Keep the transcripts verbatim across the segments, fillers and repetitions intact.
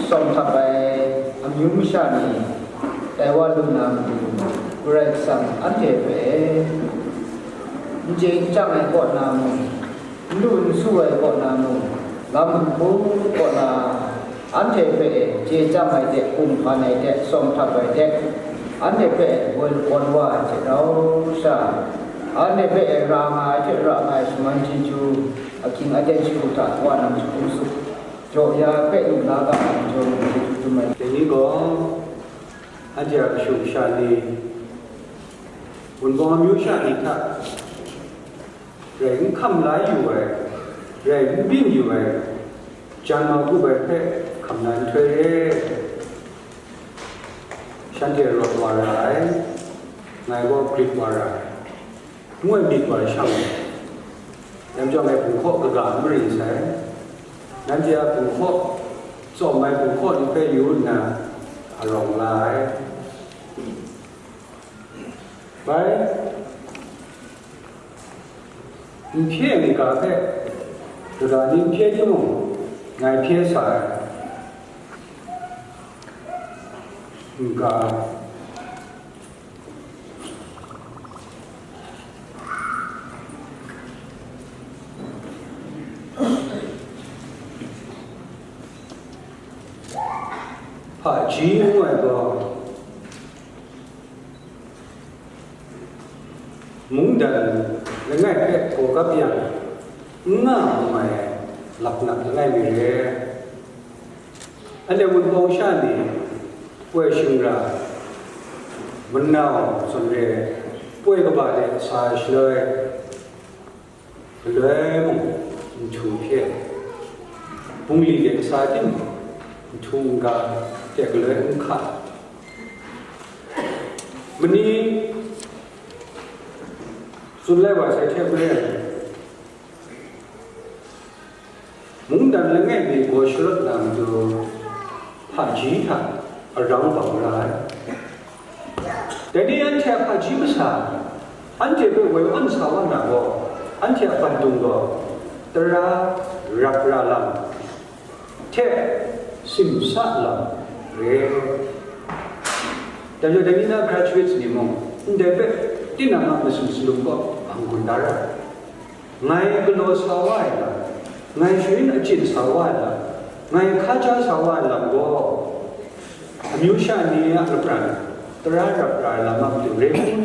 Tsawm htap ai amyu masha ni tai wa lu na matu, Karai Kasang anhte hpe n chye n chyang ai kaw na mung, n lu n su ai kaw na mung, lam nhku kaw na, anhte hpe chye chyang ai hte, hkum hkan ai hte, tsawm htap ai hte, anhte hpe woi lakawn wa ai hte rau sha, anhte hpe ra nga ai hte ra nga ai shaman chyeju, ahkying aten shagu hta wa nang jahkum su, jaw ya hpe lu la ga ai majaw mung chyeju dum ai. Dai ni gaw, anhte a kashu kasha ni, wunpawng amyu sha ni hta rai n hkam la yu ai, rai n byin yu ai, jan ma gup ai hpe hkam na nhtoi re, shanhte rawt wa ra ai, ngai gaw grit wa ra ai, ngu ai myit wa shang ai. Yan chyawm ai bunghkaw kaga n marin sai, nanhte a bunghkaw, tsawm ai bunghkaw ni hpe yu nna, a rawng la ai. Bai, n hpye n ga hpe, kaga ni n hpye timung, ngai hpye sa ai, n ga ai. Hpaji ngu ai gaw, mungdan langai hpe gaw gap yang, n nga n mai ai laknak langai mi re. Anhte wunpawng sha ni, poi shingra, manau zawn re, poi kaba de sa shaloi, galoi mung nhtu hpye, bungli de sa tim nhtu n ga de galoi n hka, mani tsun lai wa sai hte maren, mungdan langai mi gaw sharawt na matu, hpaji hta arang bang ra ai. Dai ni anhte a hpaji masha, anhte hpe woi awn sa wa na gaw, anhte a bandung gaw, tara rap ra lam hte simsa lam re. Dai majaw, dai ni na graduates ni mung, ndai hpe tinang a masum salum kaw hpang gun da ra ai. Ngai galaw sa wa ai lam, ngai sharin achyin sa wa ai lam, ngai hkaja sa wa ai lam gaw, amyu sha ni a lapran tara rap ra ai lam a matu rai kun?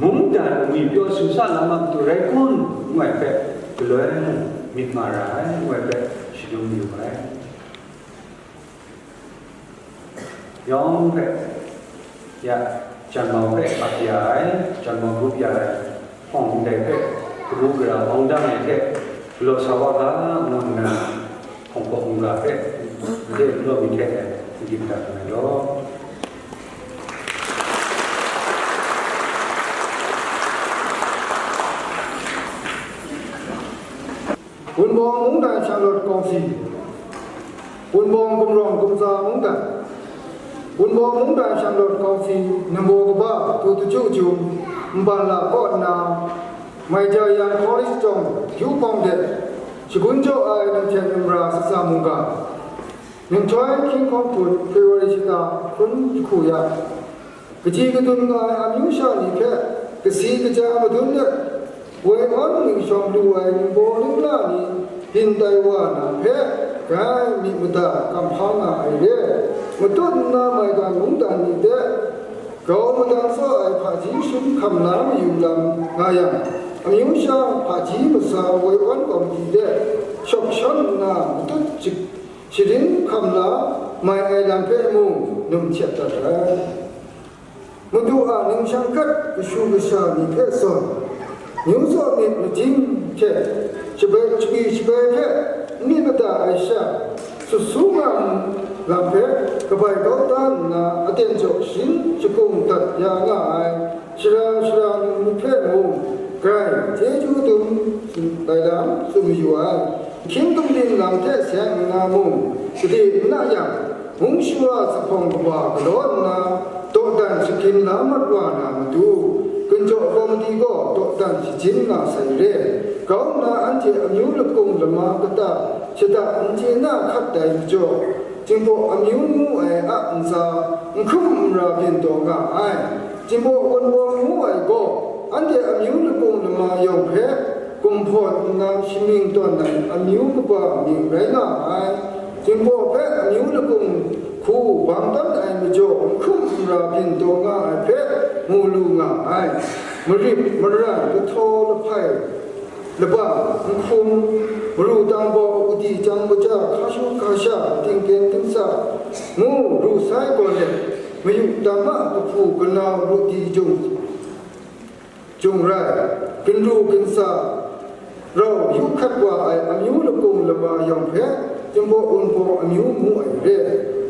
Mungdan ngwi pyaw simsa lam a matu rai kun? Ngu ai hpe galoi mung myit nga ra ai, ngu ai hpe shadum yu ai. Yawng hpe, ya, janmau hpe ap ya ai, janmau grup ya ai, hpawng ndai hpe, kabu gara hpawng dang ai hte, galaw sa wa ga, ngu nna, hpawng hpawng mungga hpe, made law mi hte, n dim dat ai law. Wunpawng Mungdan Shanglawt Kawngsi, Wunpawng Gumrawng Gumtsa Mungdan, Wunpawng Mungdan Shanglawt Kawngsi, Nambaw Kaba, Tu Daju Jum, Nban La kaw nna, Mai Jai Yan College Jawng, Yu Kawng de, Shagun Jaw Ai Nunhten Numra Sasa Mungga, Ninhtoi Hkying Hkawng Hput, February shata hkun jahku ya, kaji kadun nga ai amyu sha ni hpe kasi kaja madun let, woi awn ningshawng lu ai ningbaw ningla ni byin tai wa na hpe, grai myit mada kamhpa nga ai re. Matut nna maigan mungdan ni de grau madang tsaw ai hpaji shum hkam la mayu lam nga yang, amyu sha hpaji masa woi awn kawmti de shawk shawn nna matut jik sharin hkam la mai ai lam hpe mung num htet dat ai. Madu a ningshang hkat kashu kasha ni hpe zawn, amyu tsaw myit majing hte shabai, shagwi shabai hpe n myit mada ai sha, sut su nga lam hpe kabai kau da nna, aten jaw sharin shakung dat ya nga ai sara sara ni hpe mung, grai chyeju dum lai lam tsun mayu ai. Hkying gumdin lam hte seng nna mung, gade n na yang, mung shawa zuphpawng kaba galaw nna, dawdan shagrin la mat wa na matu, Ginjaw komiti gaw dawdan shajin nga sai re. Grau nna anhte amyu lakung lama kata shada n chye na hkat dai majaw, Jinghpaw amyu ngu ai a ntsa n hkrum n ra byin taw nga ai. Jinghpaw Wunpawng ngu ai gaw, anhte amyu lakung lama yawng hpe gumhpawn nna shamying tawn ai amyu kaba mying rai nga ai. Jinghpaw hpe amyu lakung hku bang tawn ai majaw n hkrum n ra byin taw nga ai hpe mu lu nga ai. Marit, maran, lahtaw, lahpai, laba, nhkum, maru tangbaw, udi, jang, kaja, hkashu, hkasha, tingkyen, tingsa, ngu ru sai gaw let, mayu dam a kahpu kanau, rudi jung, jung rai, ginru ginsa, rau yu hkat wa ai amyu lakung lama yawng hpe, Jinghpaw Wunpawng amyu ngu ai re.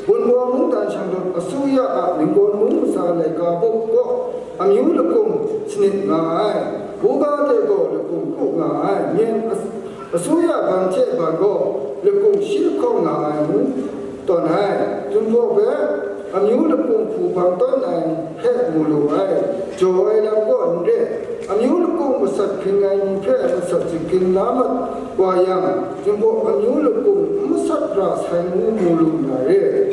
Wunpawng mungdan shanglawt asuya a ninggawn mung masa laika bup gaw amyu lakung sanit nga ai. Buga de gaw lakung kru nga ai. Myen as-, asuya ban hte ban gaw lakung shi lahkawng nga ai ngu tawn ai. Jinghpaw hpe amyu lakung hku bang tawn ai hpe mu lu ai. Jaw ai lam gaw n re, amyu lakung masat hpring ai ni hpe masat zingkring la mat wa yang, Jinghpaw amyu lakung n masat ra sai ngu mu lu na re.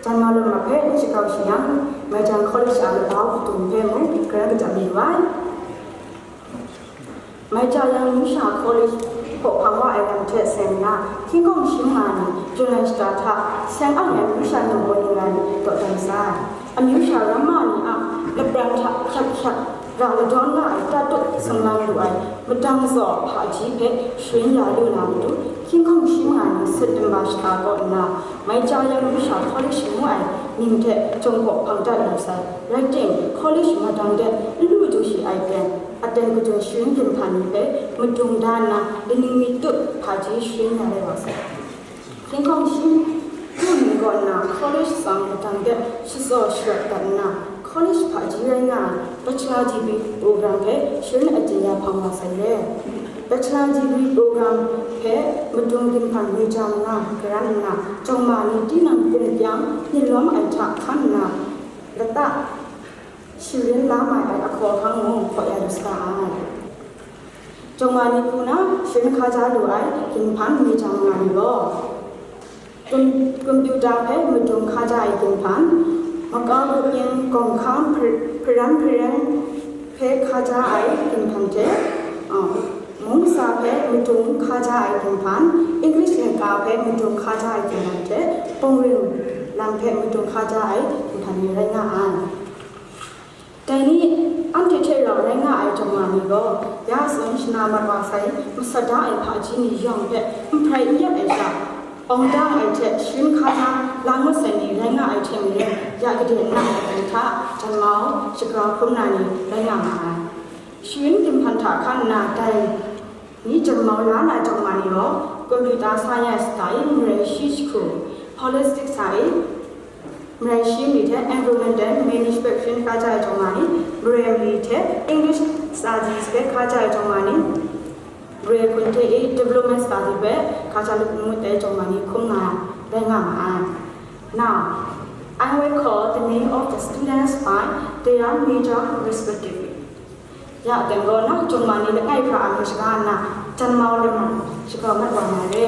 Janma lama hpe n shakau shi yang, Maijan College a labau kadum hpe mung, garan kajam yu ai. Maijan yang Mungsa College hpaw hpang wa ai lam hte seng nna, hkying hkawng shim nga ai ni, July shata hta, seng ang ai Mungsa num gaw ni rai ni, dawdan sai. Amyu sha ramma ni a lapran hta hkyap hkyap ra ladawn nga ai, tatut sumlang lu ai, madang zaw hpaji hpe sharin ya lu na matu, hkying hkawng shim nga ai ni, September shata kaw nna, Maijan yang Mungsa College ngu ai mying hte jawng hpaw hpang dat lu sai, rai tim, college madang de n lu du shi ai ten, aten kajun sharin ginhpan ni hpe madung da nna, laning mi tup hpaji sharin ya lai wa sai. Hkying hkawng shim du ni kaw nna, college tsang madang de shatsaw sharat dat nna, college hpaji rai nga ai bachelor degree program hpe sharin aten ya hpang wa sai re. Bachelor degree program hpe madung ginhpan Maijan nga garan nna, jawng ma ni tinang bum pyang myit lawm ai hta hkan nna, lata sharin la mai ai ahkaw ahkang mung hkaw ya lu saga ai. Jawng ma ni hku na sharin hkaja lu ai ginhpan Maijan nga ni gaw, kum-, computer hpe madung hkaja ai ginhpan, makau kapyen gawng hkang hpa-, hparan hpareng hpe hkaja ai ginhpan hte, a, mungsa hpe madung hkaja ai ginhpan, English laika hpe madung hkaja ai ginhpan hte, pawngring lam hpe madung hkaja ai ginhpan ni rai nga ai. Dai ni, anhte hte rau rai nga ai jawng ma ni gaw, ya tsun shana mat wa sai, masat da ai hpaji ni yawng hpe nhprai n yak ai sha, awng dang ai hte sharin hkaja la ngut sai ni rai nga ai hte maren, ya gade nna ai hta, janmau shagrau hkrum na ni rai nga ma ai. Sharin ginhpan hta hkan nna dai ni janmau la na jawng ma ni gaw, computer science hta i marai shi jahku, politics hta i marai shi mi hte environment and management hkaja ai jawng ma ni, marai mali hte English studies hpe hkaja ai jawng ma ni, marai hkun hte i development study hpe hkaja lut ngut ai jawng ma ni hkum nga rai nga ma ai. Now, I will call the name of the students by their major respectively. Ya, dang gaw na, jawng ma ni langai hkra a mying shaga nna, janmau lam shakau mat wa na re.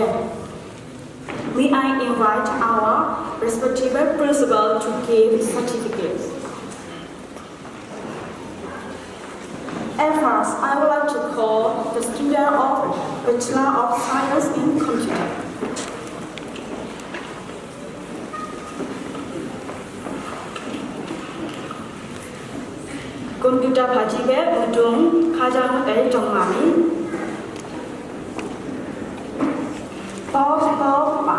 May I invite our respectable principal to give certificates? At first, I would like to call the student of Bachelor of Science in Computer. Computer hpaji hpe madung hkaja ngut ai jawng ma ni, Pau Pau Pa.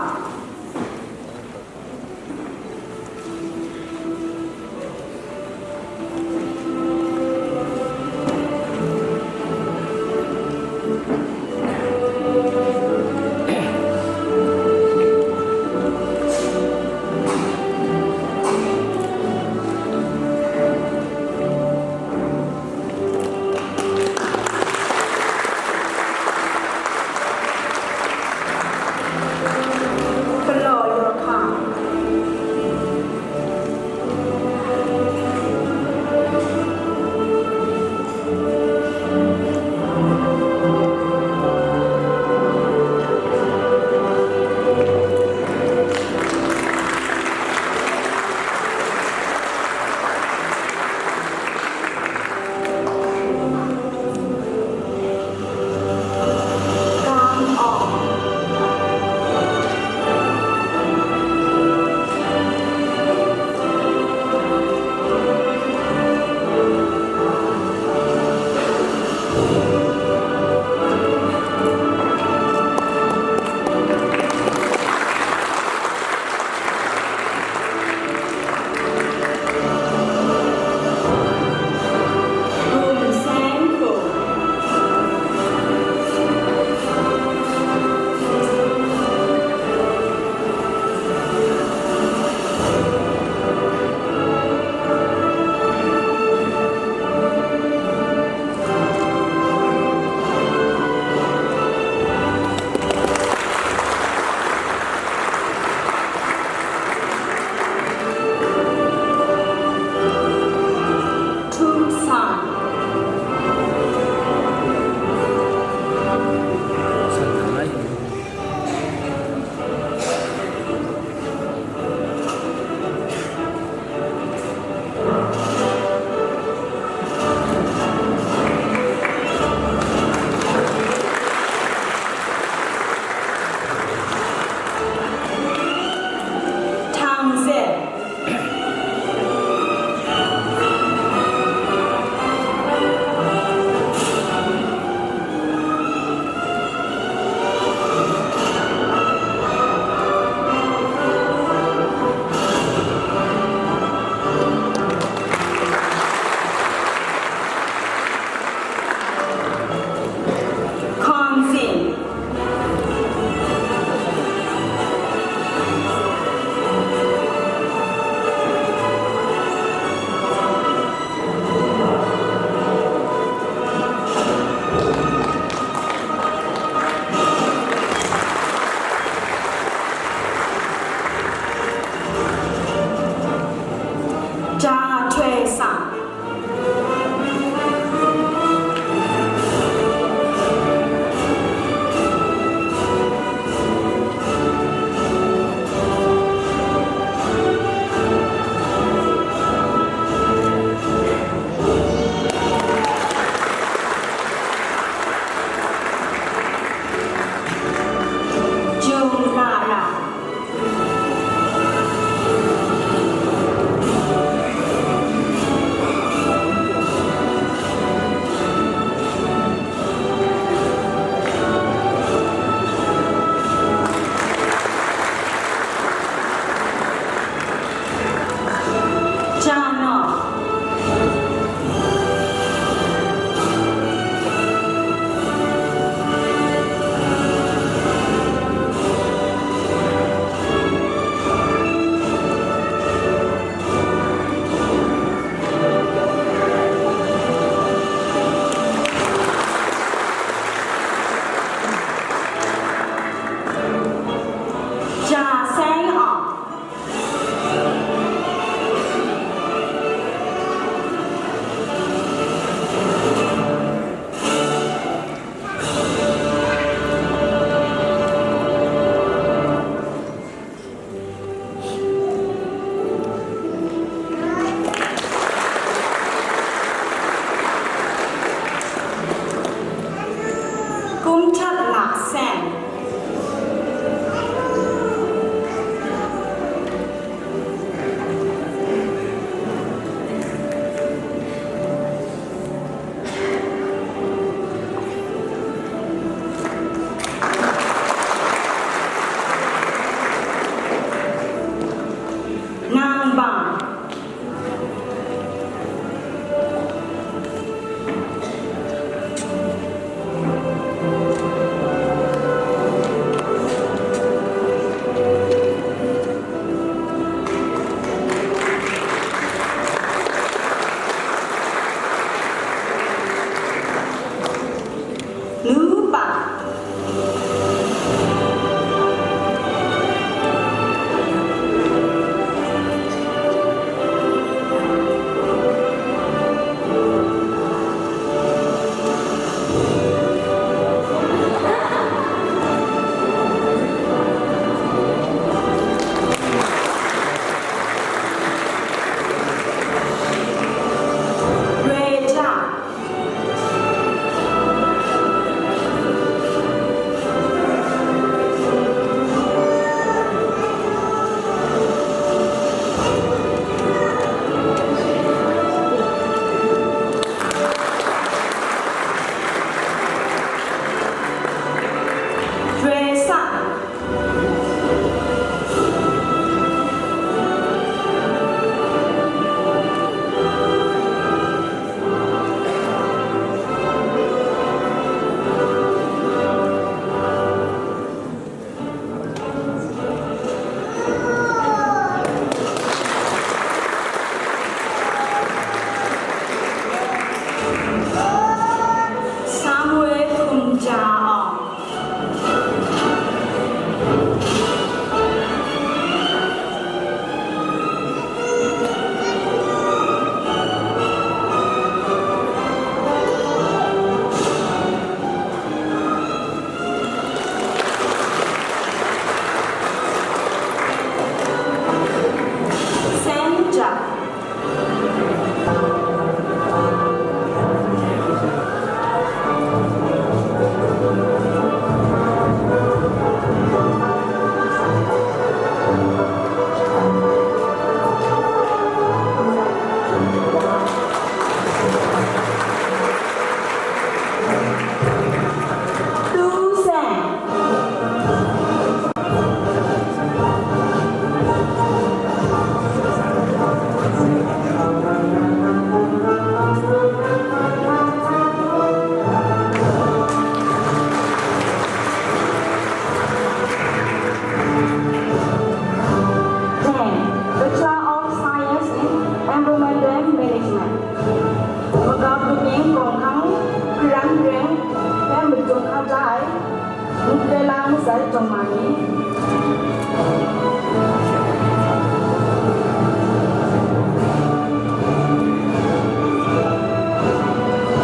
Sai Jawng Ma Ni.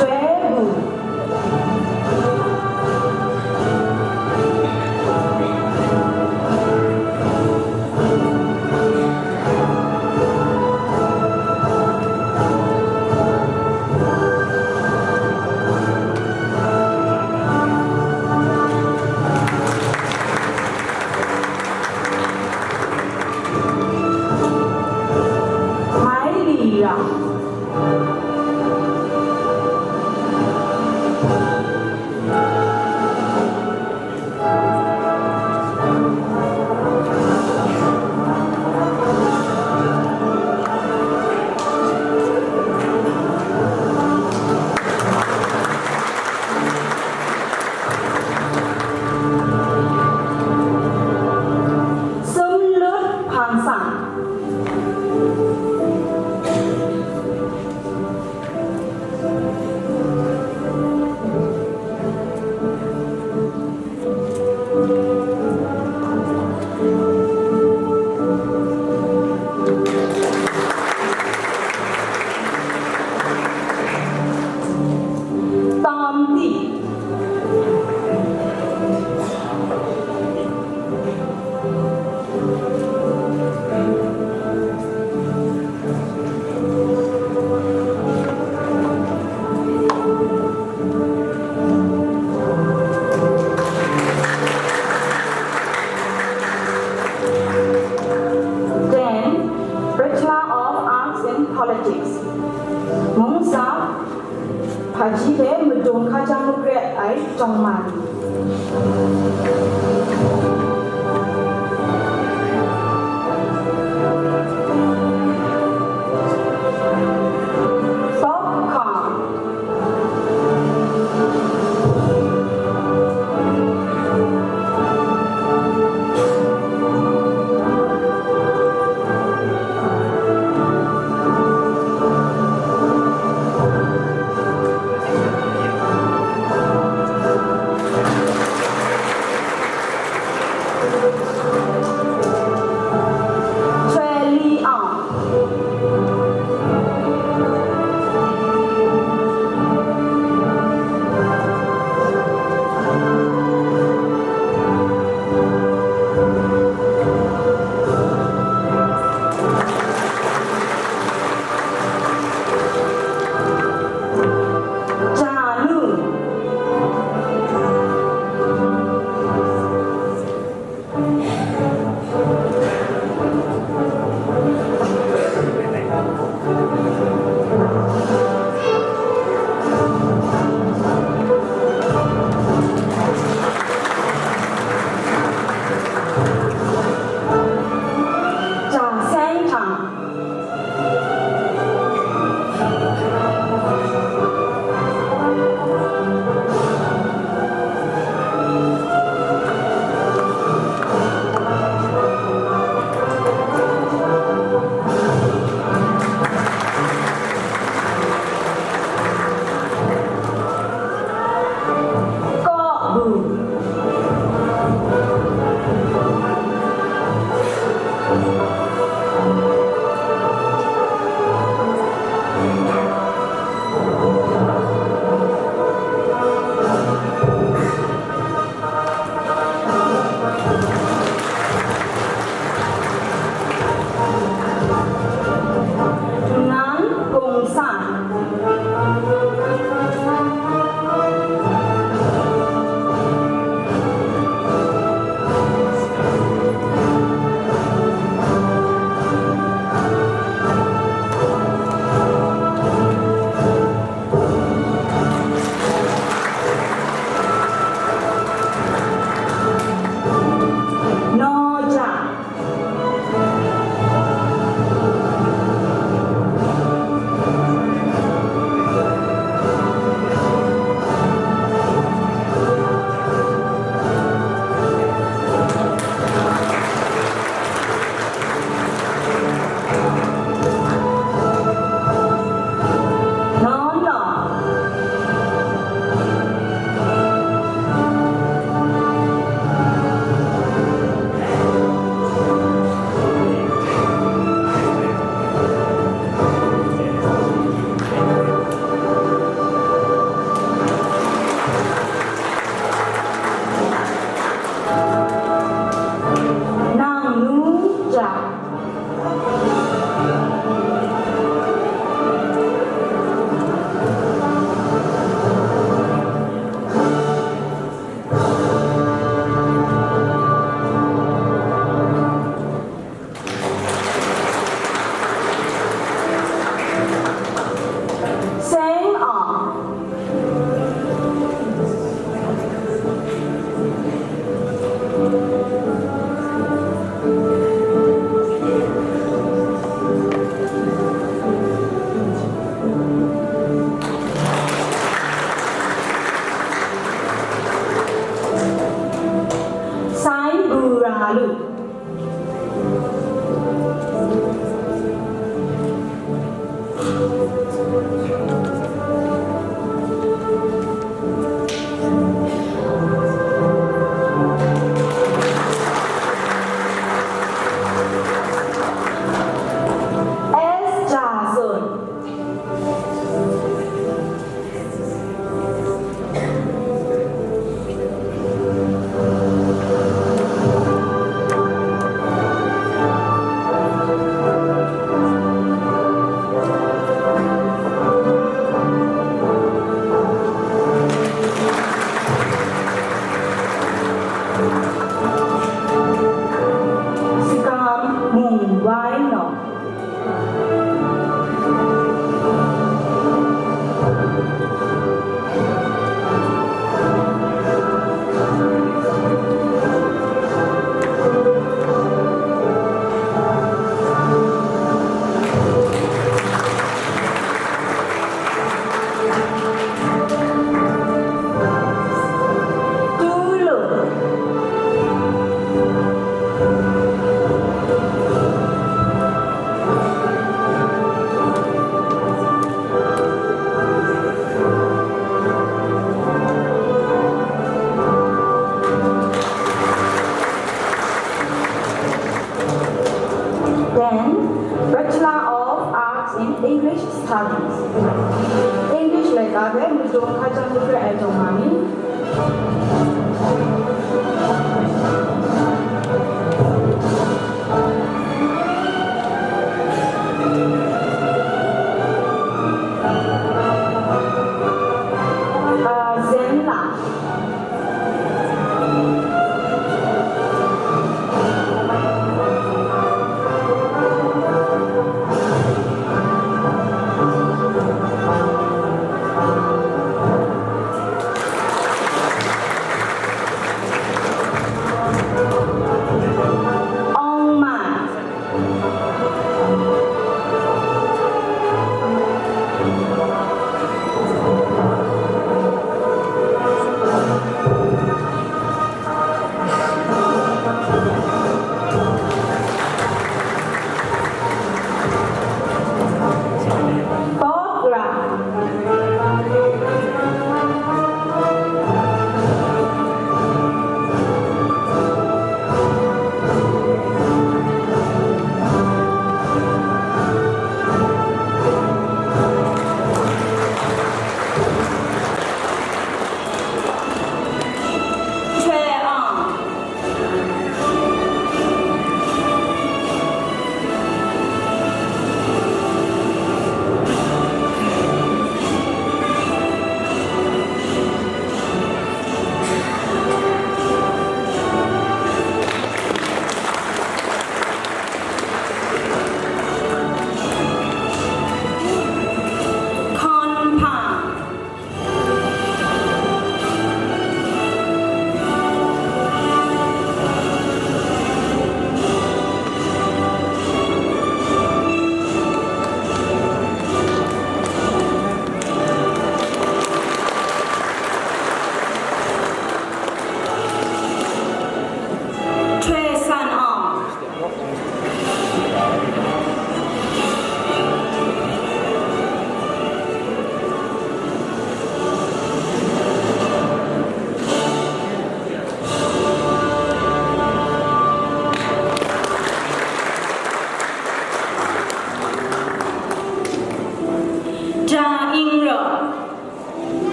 Joi Bu. Mai Li Rang. Sum Lut Hpang Sang. Tam Ti. Then, Bachelor of Arts in Politics. Mungsa, Hpaji hpe madung hka jang makre ai Jawng Ma Ni. Popcorn. Choi Li Aung. Ja Nu. Seng a. Sai bu ra lu. S Jason. Sakam mung wai nawng. Tulu. Then, Bachelor of Arts in English Studies. English laika hpe mudawng hkajang lu hpe ai taw nga mi. Uh, Zenla.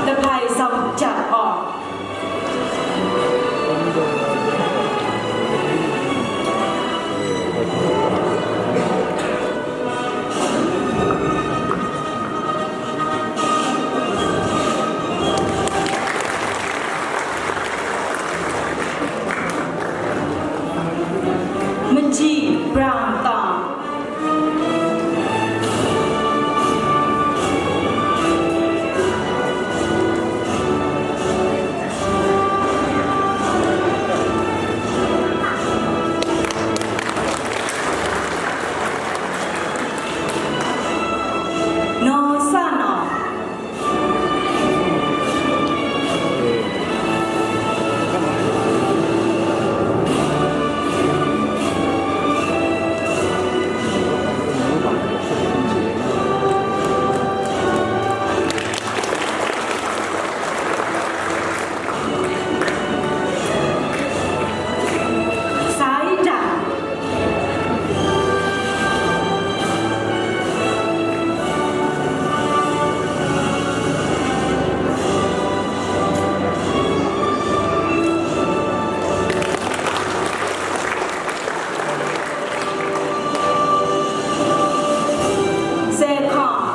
Lahpai Zaw Jat Awng. Machyi Brang Tang. Naw Sa Naw. Sai Dan. Sai Hkawng.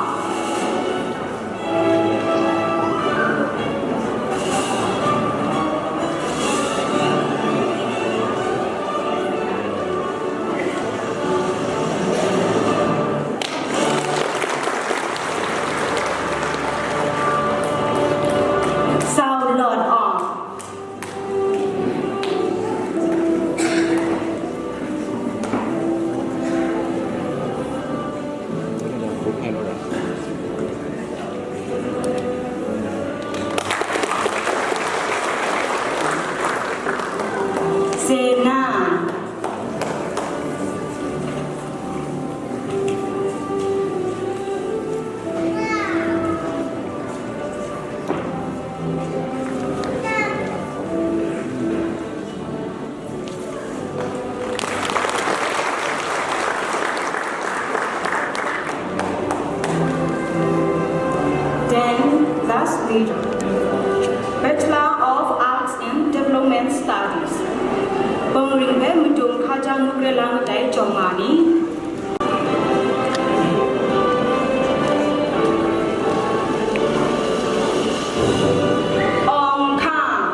Sau Lawt Awng. Sena. Then, lastly, Bachelor of Arts in Development Studies, Bawngring hpe madung hkaja ngu kre la madai jawng nga ni. Awng Hkang.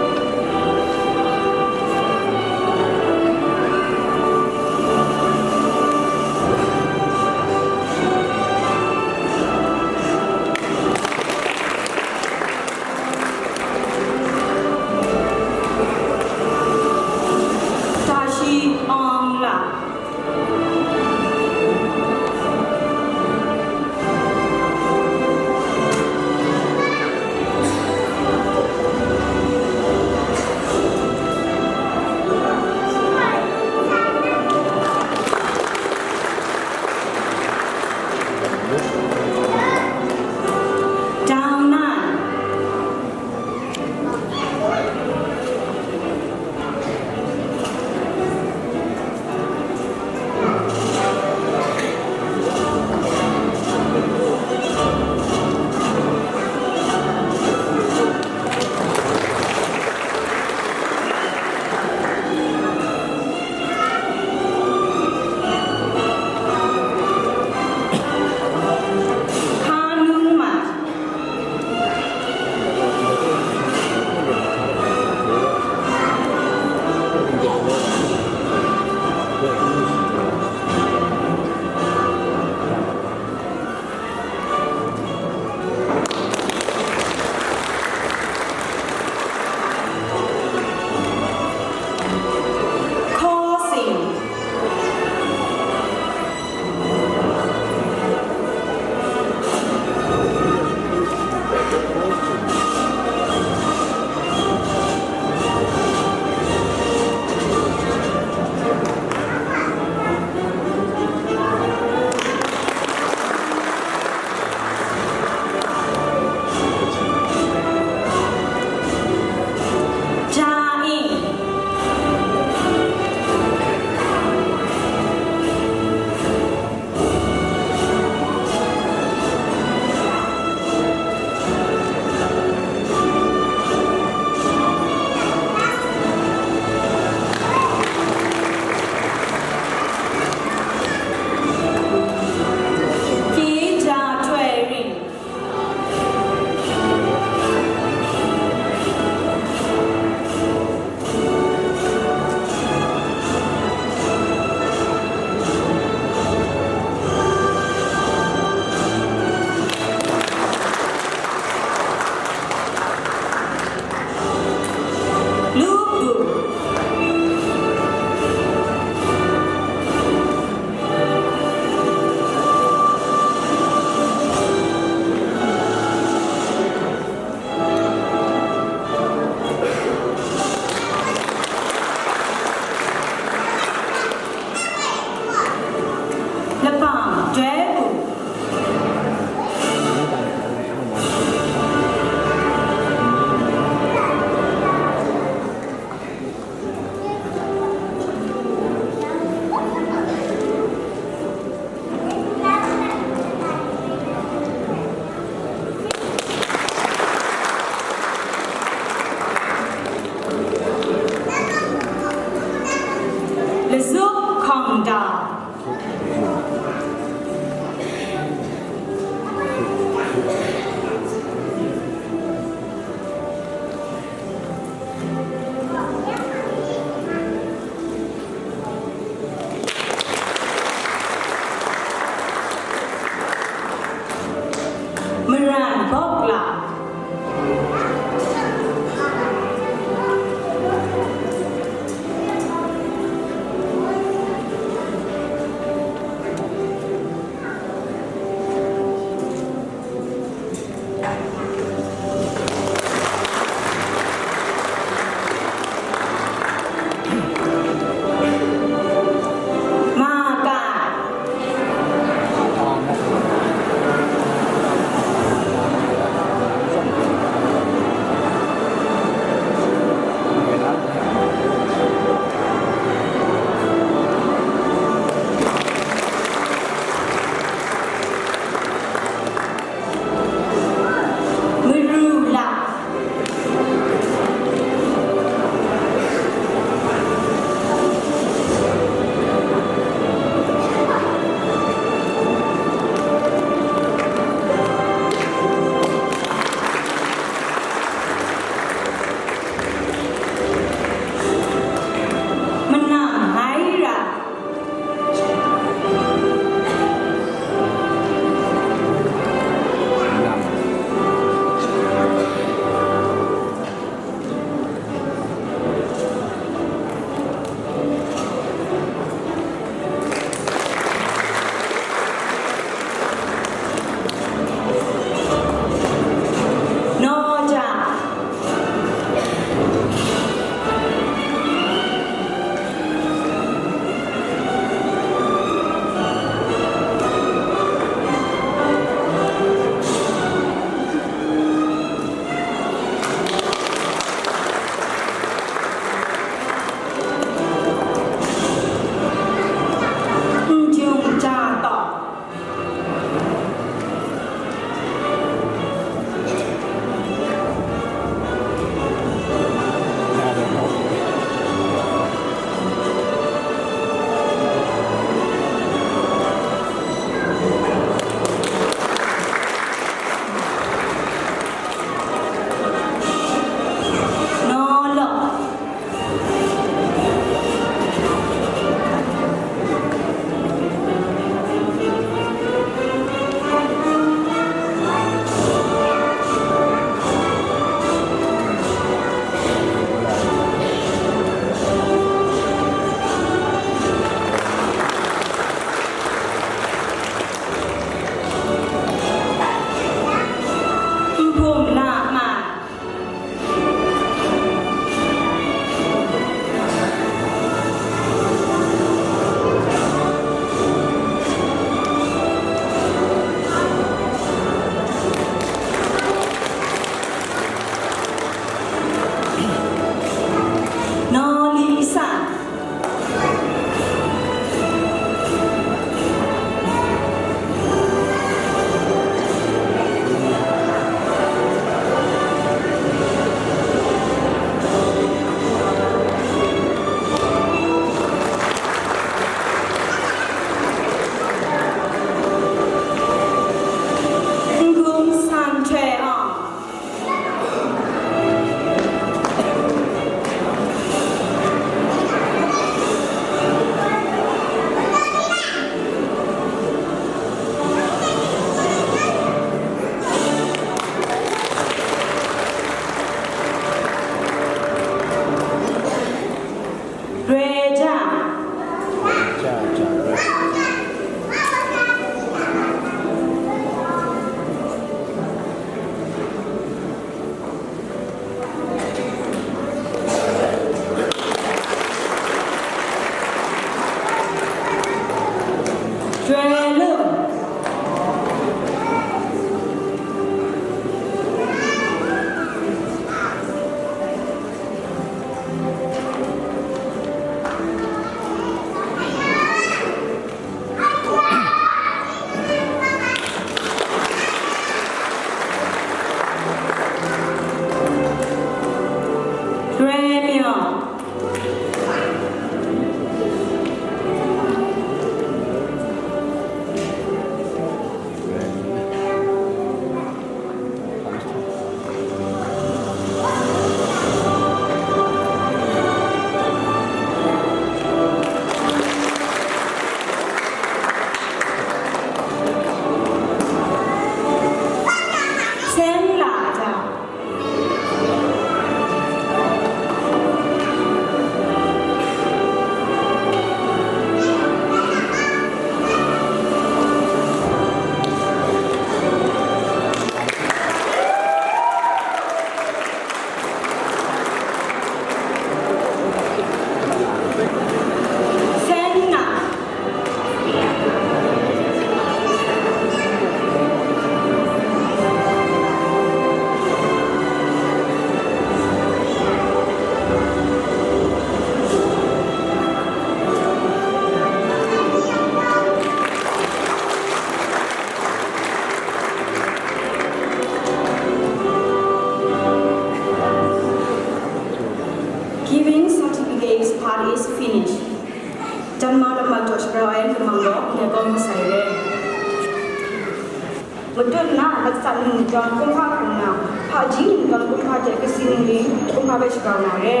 Matut na, latsat ningdawng kumhpa hkrum na, hpaji ningdawng kumhpa hte kasi ningli kumhpa hpe shagrau na re.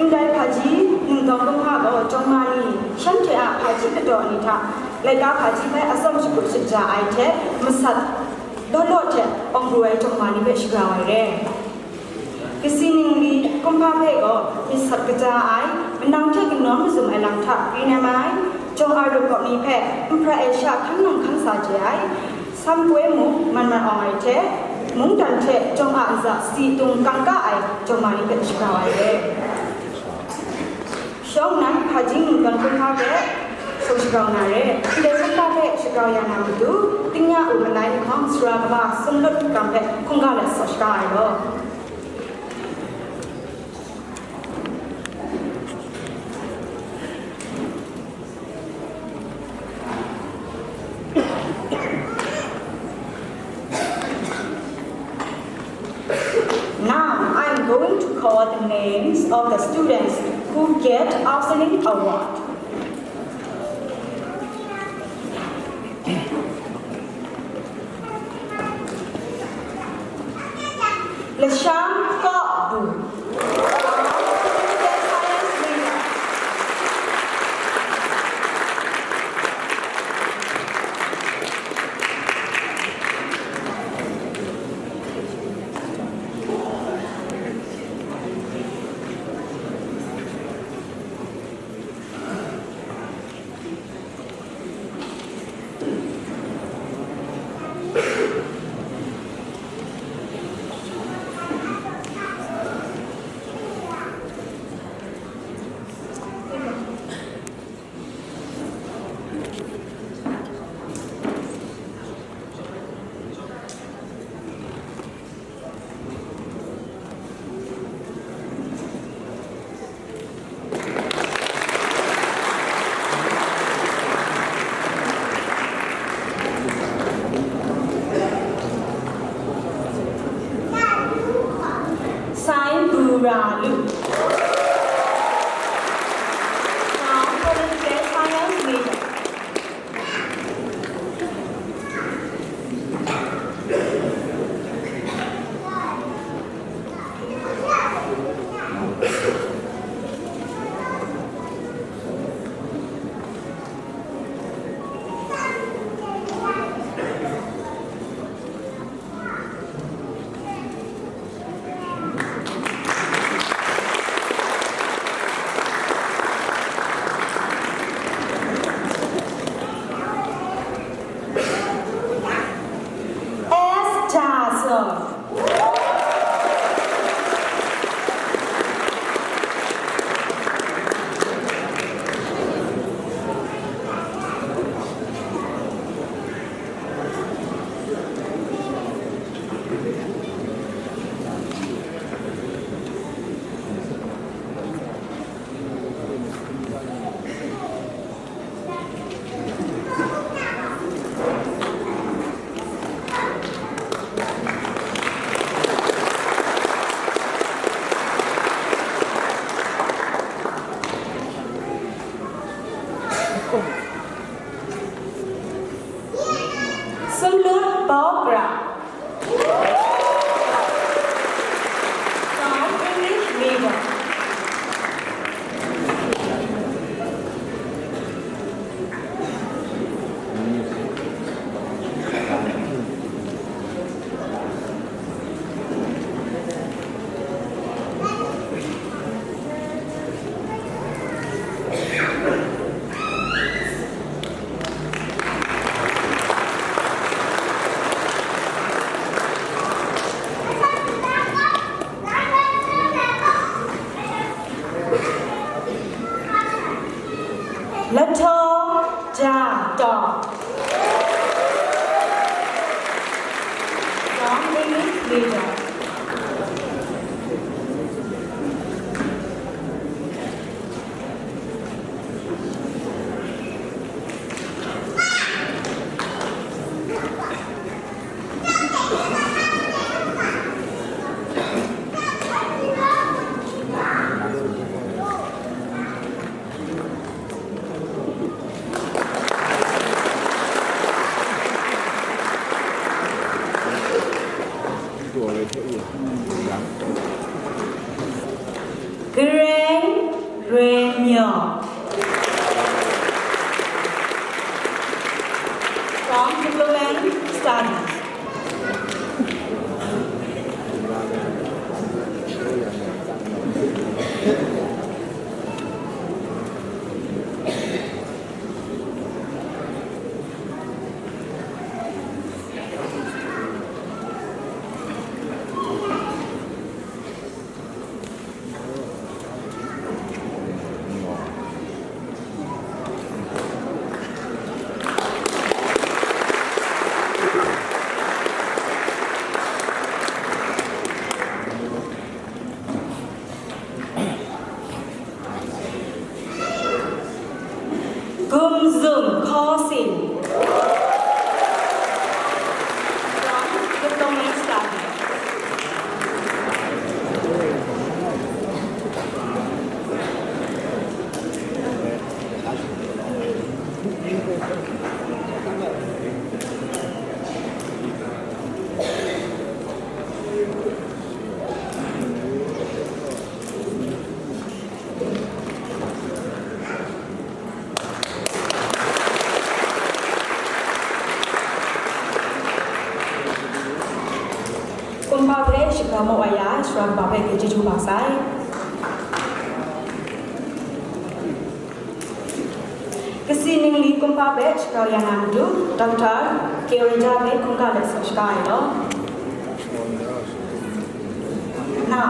Ndai hpaji ningdawng kumhpa gaw, jawng ma ni, shanhte a hpaji kadaw ni hta, laika hpaji hpe atsawm shakut shaja ai hte, masat law law hte awng ru ai jawng ma ni hpe shagrau ai re. Kasi ningli kumhpa hpe gaw myit sat kaja ai, manang hte kanawn mazum ai lam hta grin ai mai, jawng a rup kawp ni hpe nhpra e sha hkan nang hkan sa je ai, sam poi mung man man awng ai hte, mungdan hte jawng a aza si tung kangka ai jawng ma ni hpe shagrau ai re. Shawng nnan hpaji ningdawng kumhpa hpe shawng shagrau na re. Ndai kumhpa hpe shagrau ya na matu, tingya u malai lahkawng sara kaba sumlut gam hpe hkungga let saw shaga ai law. Now, I'm going to call the names of the students who get Outstanding Award. Lasham Kawbu. Sai Bura Lu. Sai Political Science Major. S Joseph. Sumlut Bawkra. From English Medium. Lataw Ja Taw. From English Medium. Studies. Gumzum Kawsin. From the Commerce Garden. Kumhpa hpe shapra maw ai ya, shapra kaba hpe hkrit chyeju bang sai. Kasi ningli kumhpa hpe shapra ya na matu, Doctor Keorija hpe hkungga let sau shaga ai law. Now,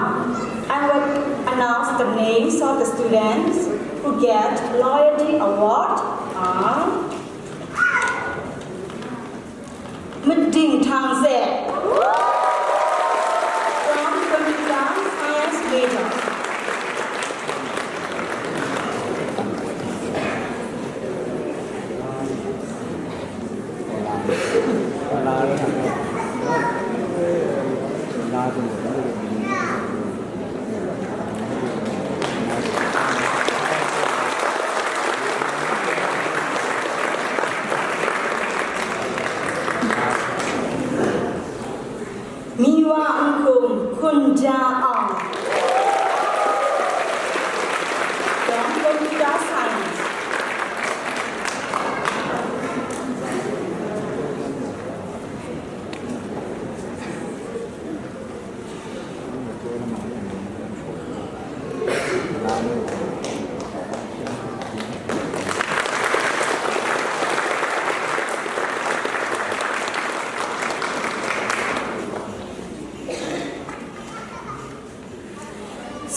I will announce the names of the students who get loyalty award are Mading Htang Ze from Computer Science major. Miwa Nhkum Hkun Ja Aung from Computer Science.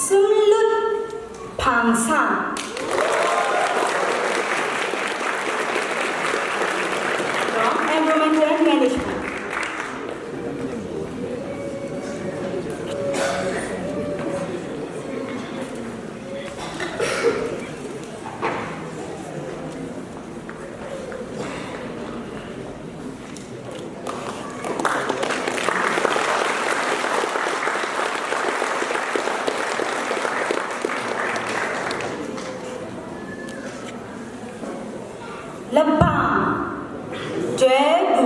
Sumlut Hpang San from Environmental Management. Lapang Joi Bu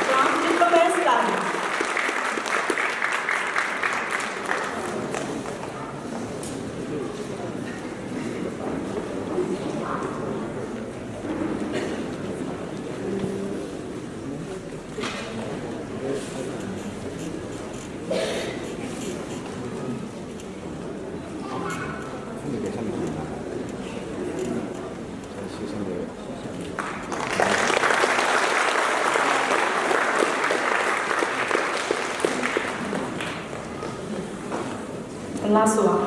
from Diplomat Studies. The last one.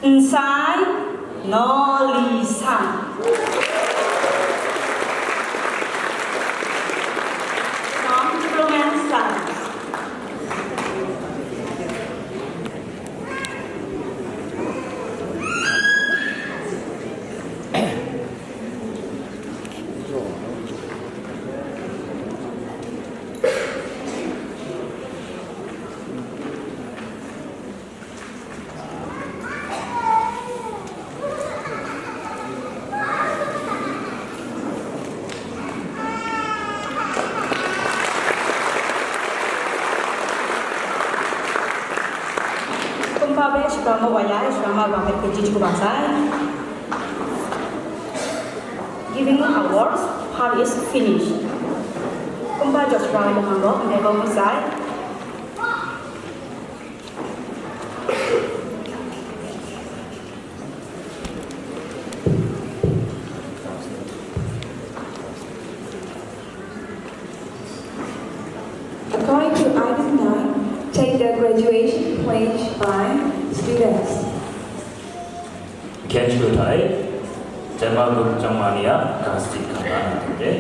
Nsai Naw Li San. From Diplomat Studies. Kumhpa hpe shapra maw ai, shapra ma ai hpe chyeju kaba sai. Giving awards part is finished. Kumba Joshua Lamang gaw ndai kau mat sai. According to item nine, take the graduation pledge by students. Khen shu hta e, Janma Gup Jangma ni a ga sadi hkam la na hte.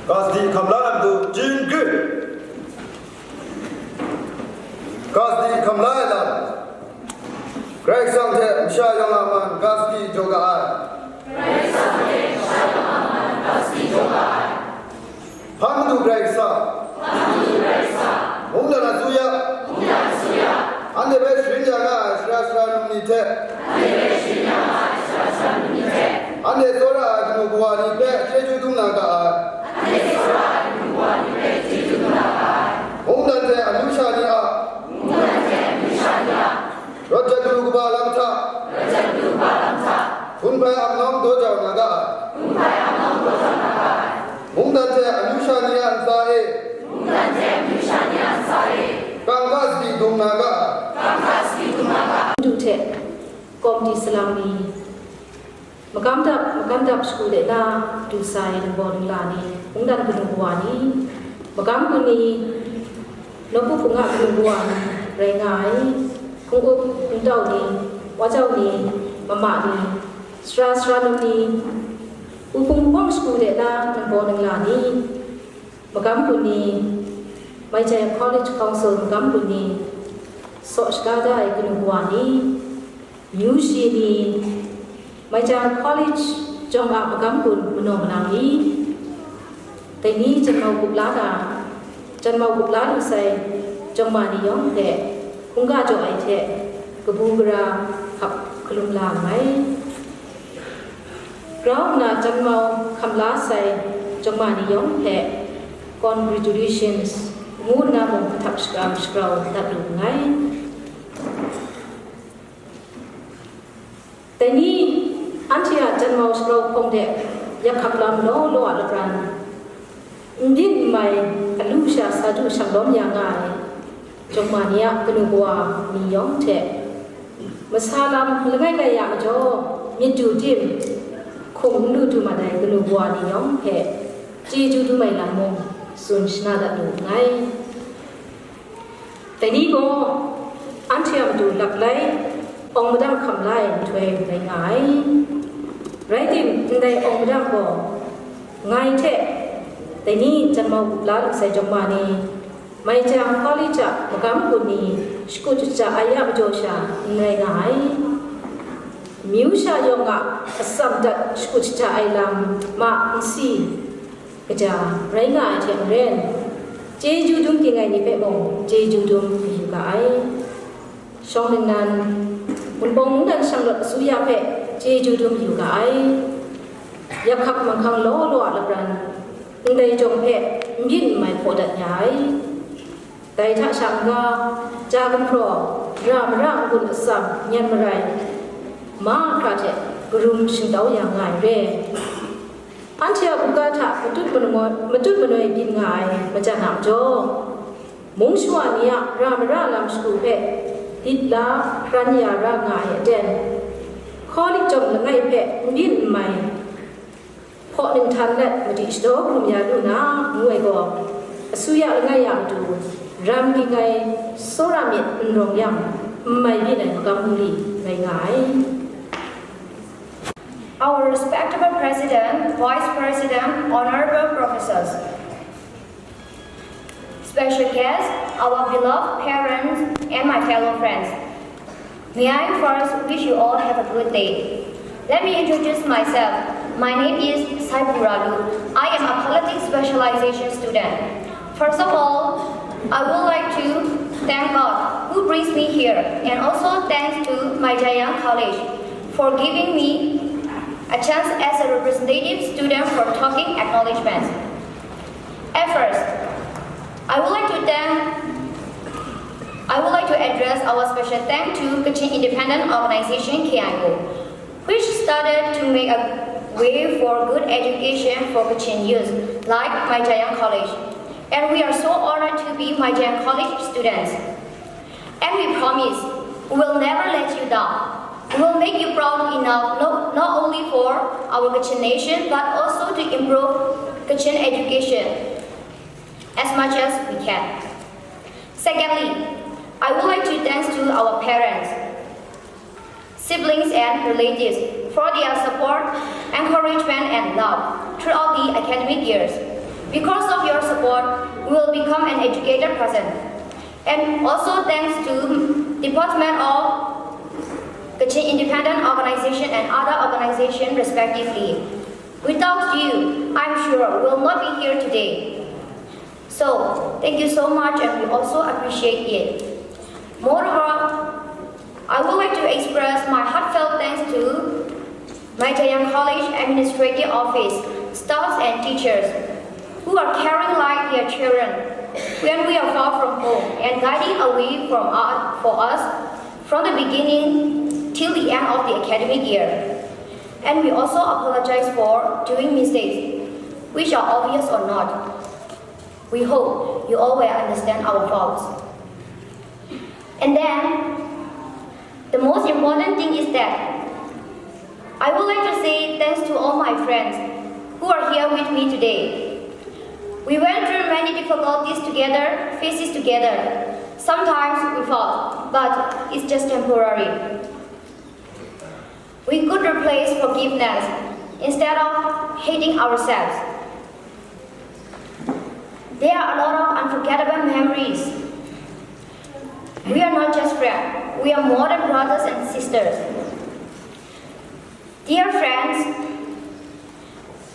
Ga sadi hkam la ai matu, Jin Gri. Ga sadi hkam la ai lam. Karai Kasang hte masha yawng a man ga sadi jaw ga ai. Hpa madu Karai Kasang. Mungdan asuya. Anhte hpe sharin ya nga ai sara sara num ni hte. Anhte tsawra ai kanu kawa ni hpe chyeju dum na ga ai. Mungdan hte amyu sha ni a. Rawt jat kanu kaba lam hta. Hkun hpai amnawng daw jau na ga ai. Mungdan hte amyu sha ni a ntsa e. Kangka sadi dung na ga ai. Ndu hte kawmti salang ni, magam dap, magam dap shagu de na du sai ningbaw ningla ni, mungdan kanu kawa ni, magam kun ni, nawku hpung a kanu kawa ni rai nga ai, hpung up, hpung tau ni, wa jau ni, mama ni, sara sara num ni, wuhpung hpawng shagu de na ningbaw ningla ni, magam kun ni, Maichai College Council magam kun ni, saw shaga da ai kanu kawa ni, myu shi ni, Maichai College jawng a magam kun manaw manang ni, dai ni janmau gup la na, janmau gup la lu sai jawng ma ni yawng hpe hkungga jaw ai hte kabu gara hkap hkalum la nngai. Grau nna janmau hkam la sai jawng ma ni yawng hpe congratulations ngu nna mung kahtap shakram shagrau dat lu nngai. Dai ni, anhte a janmau shagrau hpawng de yak hkap lam law law a lapran, n byin n mai, alu sha sa du shang lawm ya nga ai, jawng ma ni a kanu kawa ni yawng hte, masa lam langai ngai ya majaw, myit du tim, hkum n lu du mat ai kanu kawa ni yawng hpe, chyeju dum ai lam mung tsun shana dat lu nngai. Dai ni gaw, anhte a matu laklai, awng madang hkam la ai nhtoi rai nga ai. Rai tim, ndai awng madang gaw, ngai hte, dai ni janmau gup la lu sai jawng ma ni, Maichai College a magam kun ni, shakut shaja ai a majaw sha n rai nga ai. Myu sha yawng a atsam dat shakut shaja ai lam ma n si, kaja rai nga ai hte maren, chyeju dum ging ai ni hpe mung chyeju dum mayu ga ai. Shawng ningnan, Wunpawng mungdan shanglawt asuya hpe chyeju dum mayu ga ai. Yak hkap manghkang law law a lapran, ndai jawng hpe n byin n mai hpaw dat ya ai. Dai hta sha n-ga, ja gumhpraw, ra mara n-gun atsam, nyan marai, mahkra hte karum shingtau ya nga ai re. Anhte a buga hta matut manoi, matut manoi byin nga ai majan a majaw, mung shawa ni a ra mara lam shagu hpe dit la hkran ya ra nga ai aten, Hkawlik jawng langai hpe n byin n mai, hpaw ninghtan let madi shadaw hkrum ya lu na, ngu ai gaw, asuya langai a matu, ram ging ai, tsawra myit n rawng yang, n mai byin ai magam hkungli rai nga ai. Our respectable President, Vice President, Honorable Professors, special guests, our beloved parents, and my fellow friends. May I first wish you all have a good day. Let me introduce myself. My name is Saipura Lu. I am a politics specialization student. First of all, I would like to thank God who brings me here, and also thanks to Maichayang College for giving me a chance as a representative student for talking acknowledgements. At first, I would like to thank I would like to address our special thanks to Kachin Independent Organization, K I O, which started to make a way for good education for Kachin youth like Maichayang College. And we are so honored to be Maichayang College students. And we promise we will never let you down. We will make you proud enough not, not only for our Kachin nation but also to improve Kachin education as much as we can. Secondly, I would like to thanks to our parents, siblings and relatives for their support, encouragement and love throughout the academic years. Because of your support, we will become an educated person. And also thanks to Department of Kachin Independent Organization and other organization respectively. Without you, I'm sure we will not be here today. So, thank you so much and we also appreciate it. Moreover, I would like to express my heartfelt thanks to Maichayang College Administrative Office, staffs and teachers who are caring like their children when we are far from home and guiding away from us, for us from the beginning till the end of the academic year. And we also apologize for doing mistakes, which are obvious or not. We hope you all will understand our faults. And then, the most important thing is that I would like to say thanks to all my friends who are here with me today. We went through many difficulties together, faces together. Sometimes we fought, but it's just temporary. We could replace forgiveness instead of hating ourselves. There are a lot of unforgettable memories. We are not just friends, we are more than brothers and sisters. Dear friends,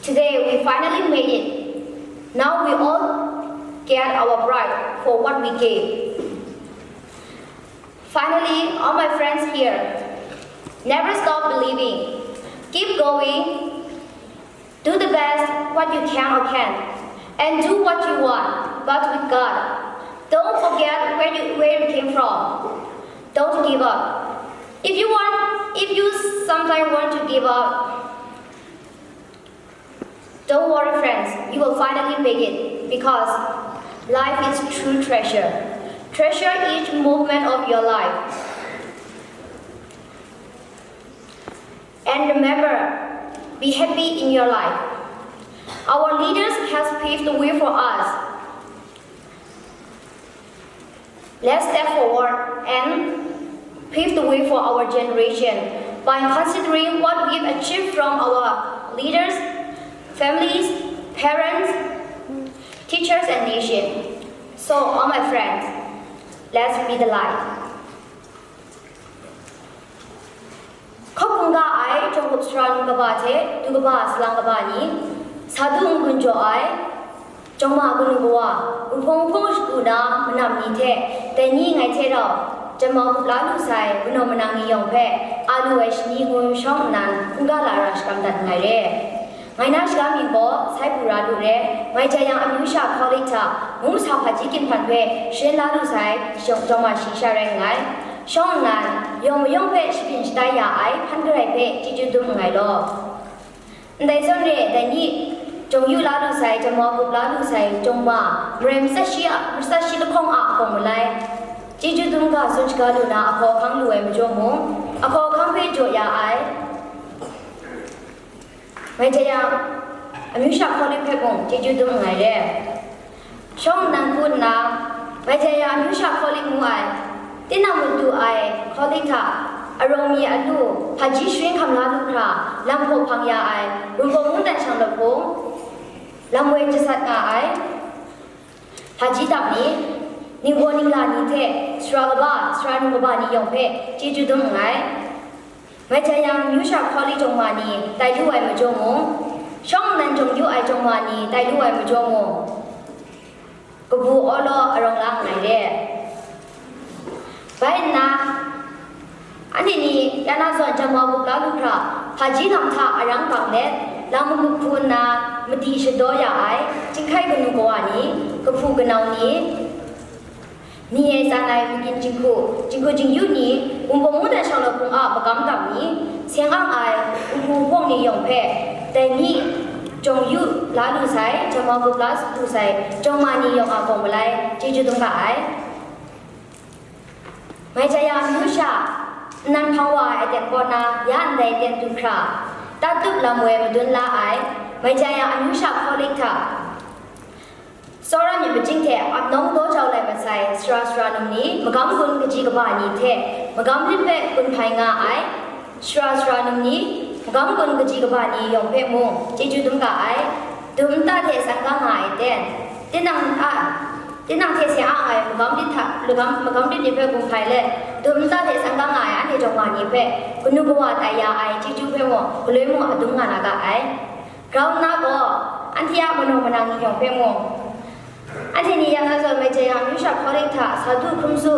today we finally made it. Now we all get our pride for what we gave. Finally, all my friends here, never stop believing. Keep going. Do the best what you can or can. And do what you want, but with God. Don't forget where you, where you came from. Don't give up. If you want, if you sometimes want to give up, don't worry, friends. You will finally make it because life is true treasure. Treasure each moment of your life. And remember, be happy in your life. Our leaders has paved the way for us. Let's step forward and pave the way for our generation by considering what we've achieved from our leaders, families, parents, teachers, and nation. So, all my friends, let's be the light. Hkawk hkungga ai jawng up sara num kaba hte du kaba salang kaba ni, sa du n-gun jaw ai, jawng ma kanu kawa, wuhpung hpung shagu na manam ni hte, dai ni ngai hte rau, janmau kup la lu sai, manaw manang ni yawng hpe, a lu ai shani ngu shawng nnan, hkungga la ra shakram dat nngai re. Ngai na shaga mying gaw Sai Pura Lu re, Maichayang amyu sha hkau lit hta, mung masa hpaji ginhpan hpe sharin la lu sai, shawng jawng ma shayi sha rai nngai. Shawng nnan, yawng mayawng hpe shabyin shatai ya ai hpan garai hpe chyeju dum nngai law. Ndai zawn re, dai ni, jawng yu la lu sai, janmau gup la lu sai, jawng ma, marai matsat shi a, matsat shi lahkawng a akawng malai, chyeju dum ga tsun shaga lu na ahkaw ahkang lu ai majaw mung, ahkaw ahkang hpe jaw ya ai. Maichayang amyu sha hkawlik hpe mung chyeju dum nngai re. Shawng nnan hku nna, Maichayang amyu sha hkawlik ngu ai, tinang matu ai hkawlik hta, arawng mi a lu, hpaji sharin hkam la lu hkra, lam hpaw hpang ya ai, Wunpawng mungdan shang lahpung, lam woi jasat nga ai, hpaji dap ni, ningbaw ningla ni hte, sara kaba, sara num kaba ni yawng hpe chyeju dum nngai. Maichayang amyu sha hkawlik jawng ma ni tai lu ai majaw mung, shawng nnan jawng yu ai jawng ma ni tai lu ai majaw mung, kabu awlaw arawng lang Ya na zawn, jam wa gup la lu hkra, hpaji lam hta arang bang let, lam mahkup hku nna madi shadaw ya ai, chyinghkai kanu kawa ni, kahpu kanau ni, ni e tsan ai makyin jinghku, jinghku jingyu ni, Wunpawng mungdan shawng law hpung a magam dam ni, seng ang ai nhku nhpawng ni yawng hpe, dai ni jawng yu la lu sai, jam wa gup la lu sai, jawng ma ni yawng a gaw malai, chyeju dum ga ai. Mai Jaya amyu sha, nnan hpang wa ai aten kaw na, ya ndai aten du hkra, tattup lam woi madun la ai, Mai Jaya amyu sha hkawlik hta, tsawra myit majing hte ap nawng daw jau lai mat sai, sara sara num ni, magam gun kaji kaba ni hte, magam lit hpe gun hpai nga ai, sara sara num ni, magam gun kaji kaba ni yawng hpe mung, chyeju dum ga ai, dum nta hte tsan ga nga ai ten, tinang a, tinang hte seng ang ai magam lit hta, magam, magam lit ni hpe gun hpai let, dum nta hte tsan ga nga ai anhte jawng nga ni hpe, kanu kawa tai ya ai chyeju hpe mung, galoi mung adum nga na ga ai. Grau nna gaw, anhte a manawng manang ni yawng hpe mung, anhte ni ya na zawn Mai Jaya amyu sha hkawlik hta sa du hkrum su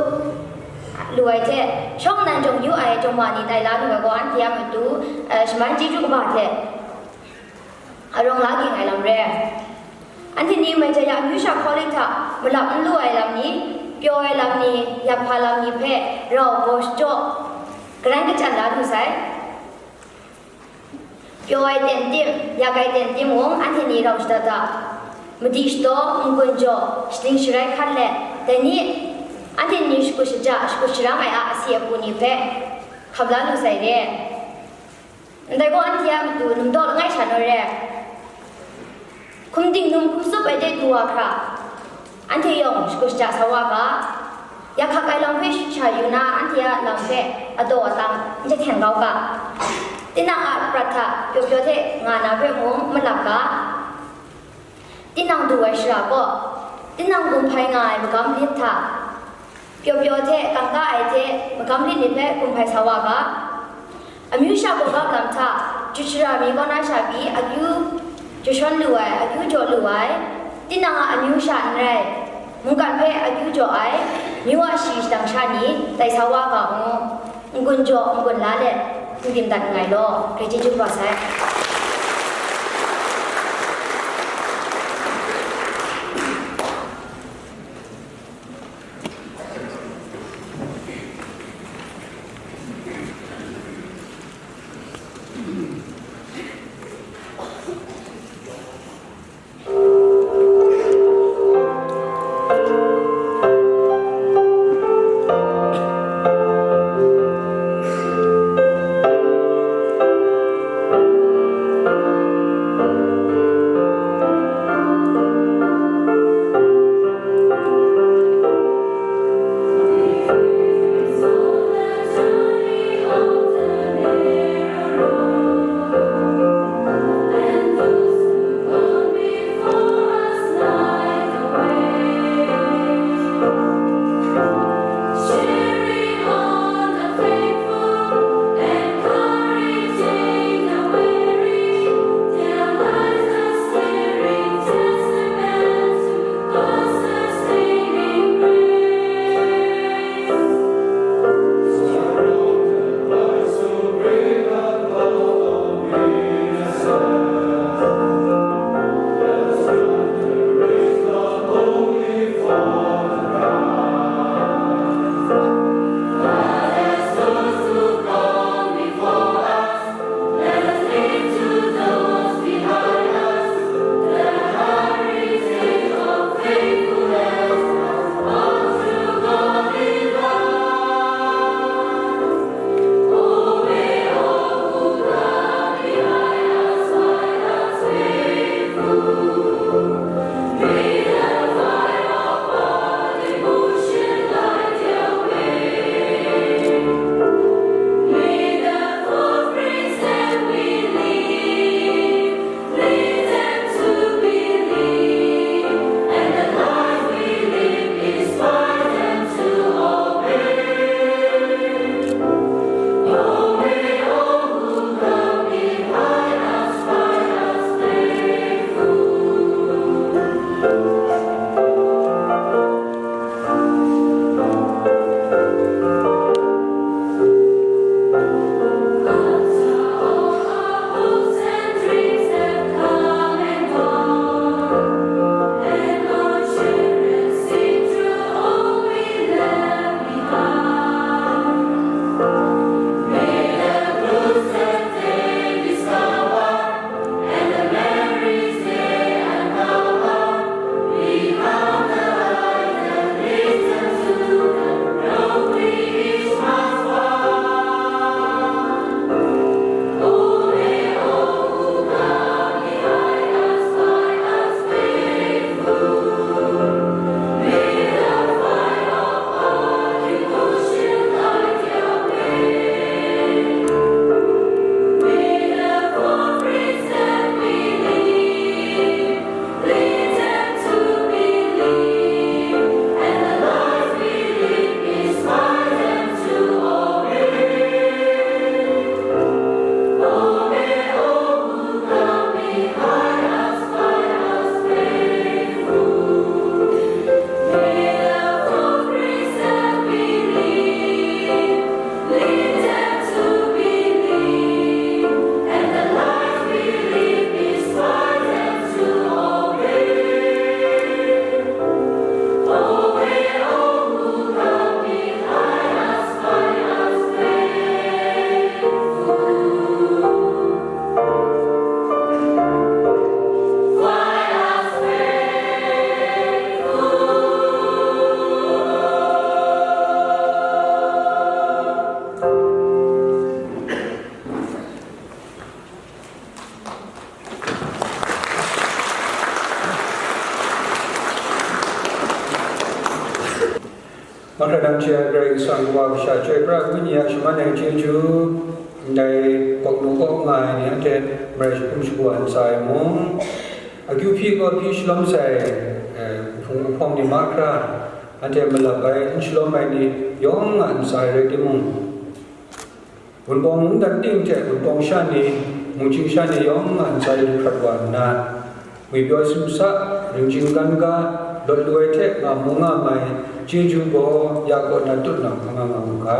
lu ai hte, shawng nnan jawng yu ai jawng ma ni tai la lu ai gaw, anhte a matu, eh, shaman chyeju kaba hte arawng la ging ai lam re ai. Anhte ni Mai Jaya amyu sha hkawlik hta malap n lu ai lam ni, pyaw ai lam ni, yap hpa lam ni hpe rau gaw shachyaw, garan kachyan la lu sai. Pyaw ai ten tim, yak ai ten tim mung, anhte ni rau shada da, madi shadaw, n-gun jaw, shaning sharai hkat let, dai ni, anhte ni shakut shaja, shakut sharang ai a asi apu ni hpe hkam la lu sai re. Ndai gaw anhte a matu num daw langai sha naw re. Hkum dingnum hkum tsup ai de du wa hkra, anhte yawng shakut shaja sa wa ga, ya hkak ai lam hpe sha yu na, anhte a lam hpe ataw atang n jahten kau ga, tinang a prat hta pyaw pyaw hte nga na hpe mung malap ga, tinang du ai shara kaw, tinang gun hpai nga ai magam lit hta, pyaw pyaw hte kangka ai hte magam lit ni hpe gun hpai sa wa ga, amyu sha gawgap lam hta, jut shara mi kaw na sha pyi akyu jashawn lu ai, akyu jaw lu ai, tinang a amyu sha n rai, mungkan hpe akyu jaw ai, myu a shi shadang sha ni tai sa wa ga ngu, n-gun jaw, n-gun la let, n-, tim dat nngai law, grai chyeju kaba sai. Mahkra nang hte Karai Kasang Kawa Kasha Chyoi Pra Wenyi a shaman ai chyeju, ndai kawk nu kawk nga ai ni anhte marai jahkum shagu ai ntsa e mung, akyu hpyi kaw hpyi shalawm sai, eh, hpung hpawng ni mahkra, anhte malap ai, n shalawm ai ni yawng a ntsa e rai timung, Wunpawng mungdan ting hte wunpawng sha ni, mungchying sha ni yawng a ntsa e lu hkrat wa nna, ngwipyaw su sa, ringjing kan ga, lawt lu ai hte nga mu nga mai, chyeju gaw ya kaw na tut na hkang nga nga mu ga.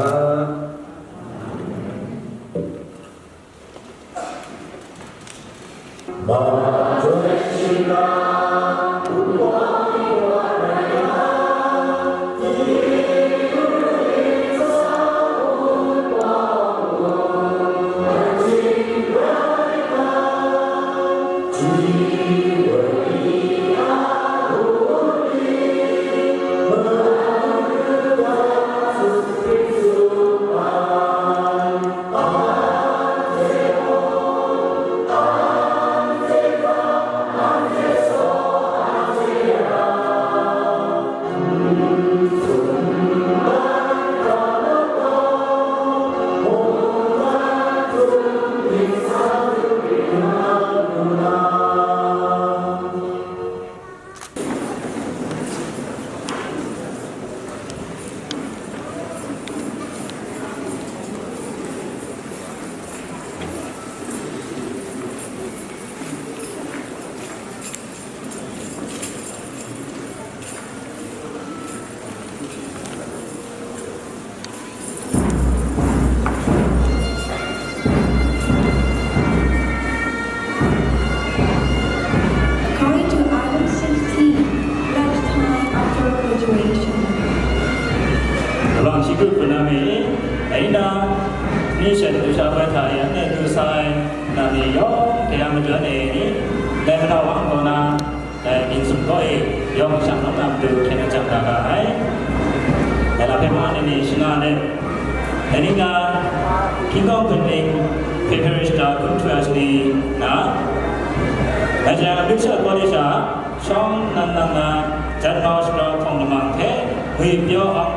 According to item sixteen, lunch time after graduation. Kalang shi kut hpun na mi, dai na, ni shen du sha bai hta e, anhte du sa ai, na mi yawng, kaya majaw ai ni, dai mada wang kaw na, dai byin sum kaw e, yawng shang lawm na matu hkyen ajang da ga ai. Dai la hpe ma ni ni shana let, dai ni na, hkying kawng hpun ning, hpe hpe rishta hkun htu ai shani na, dai jang, Bishop College a, shawng nan nang na, jan mau shara hpawng lamang hte, ngwipyaw awng